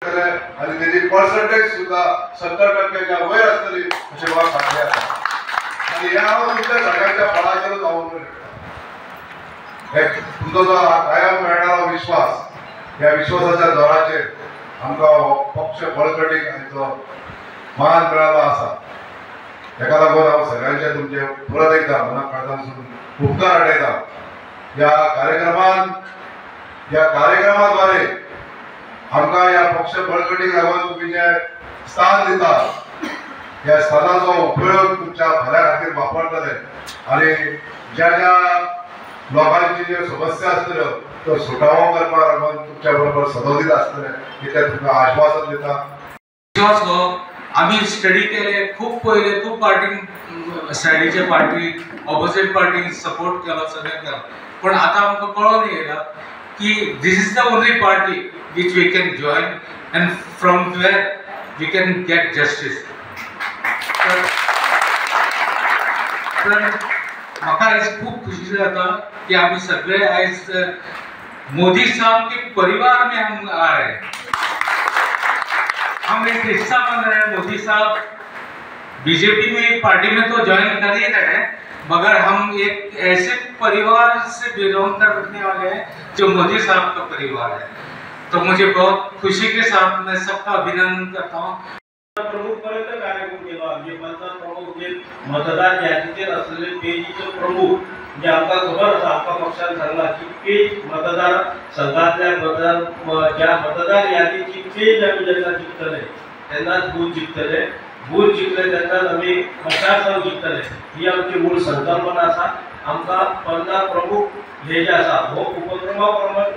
आनी तेजी पर्संटेज सुद्दां 70% वयर आसतली अशें म्हाका खात्री आसा। आनी हें हांव तुमच्या सगळ्यांच्या बळाचेरूच हांव उलोवंक शकता। हे तुमचो जो कायम मेळणारो विश्वास, ह्या विश्वासाच्या जोराचेर आमकां हो पक्ष बळकटीक आनी तो मान मेळ्ळो आसा। तेका लागून हांव सगळ्यांचे तुमचे परत एकदां मना काळजांतसून उपकार आठयता। ह्या कार्यक्रमाद्वारे आमकां ह्या पक्ष बळकटीक लागून तुमी जें स्थान दिता ह्या स्थानाचो उपयोग तुमच्या भल्या खातीर वापरतले आनी ज्या ज्या लोकांची ज्यो समस्या आसतल्यो त्यो सुटावो करपाक लागून तुमच्या बरोबर सदोदीत आसतले इतलें तुमकां आश्वासन दिता। विश्वास हो आमी स्टडी केले खूब पयले, खूब पार्टीन सायडीचे पार्टी ऑपोजीट पार्टीन सपोर्ट केलो, सगळें केलो, पण आतां आमकां कळोन येयला की this is the only party which we can join and from where we can get justice. तर म्हाका आयज खूब खुशी जाता की आमी सगळे आयज मोदी साहब के परिवार में हम आ रहे हैं, हम एक हिस्सा बन रहे हैं। मोदी साहब बीजेपी में पार्टी में तो ज्वाइन कर ही रहे हैं, मगर हम एक ऐसे परिवार से बिलोंग करने वाले हैं जो मोदी साहब का परिवार है। तो मुझे बहुत खुशी के साथ मैं सबका अभिनंदन करता हूँ। प्रमुख पर्यंत कार्यक्रम केलो आमचे पंचायत प्रमुख जे मतदार यादीचेर आसलेले पेजीचे प्रमुख म्हणजे आमकां खबर आसा, आमकां पक्षान सांगला की पेज मतदार संघातल्या मतदार ज्या मतदार यादीची पेज आमी जेन्ना जिखतले तेन्नाच बूथ जिखतले, बूथ जिखले तेन्नाच आमी मतदारसंघ जिखतले, ही आमची मूळ संकल्पना आसा। आमकां 50 प्रमुख हे जे आसा हो उपक्रमा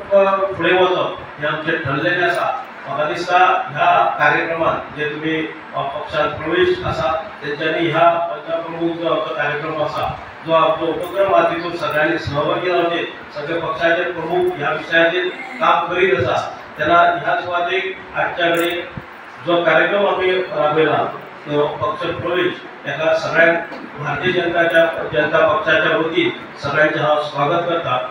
प्रमाण फुडें वचप हें आमचें ठरलेलें आसा। म्हाका दिसता ह्या कार्यक्रमात जे तुमी पक्षांत प्रवेश आसा तेंच्यांनी ह्या पंचायत प्रमुख जो आमचो कार्यक्रम आसा, जो आमचो उपक्रम आसा तितून सगळ्यांनी सहभागी जावचे। सगळे पक्षाचे प्रमुख ह्या विशयाचेर काम करीत आसा, तेन्ना ह्या सुवातेक आजच्या कडेन जो कार्यक्रम आमी राबयला तो पक्ष प्रवेश, ताका सगळ्यांक भारतीय जनता पक्षाच्या वतीन सगळ्यांचें हांव स्वागत करता।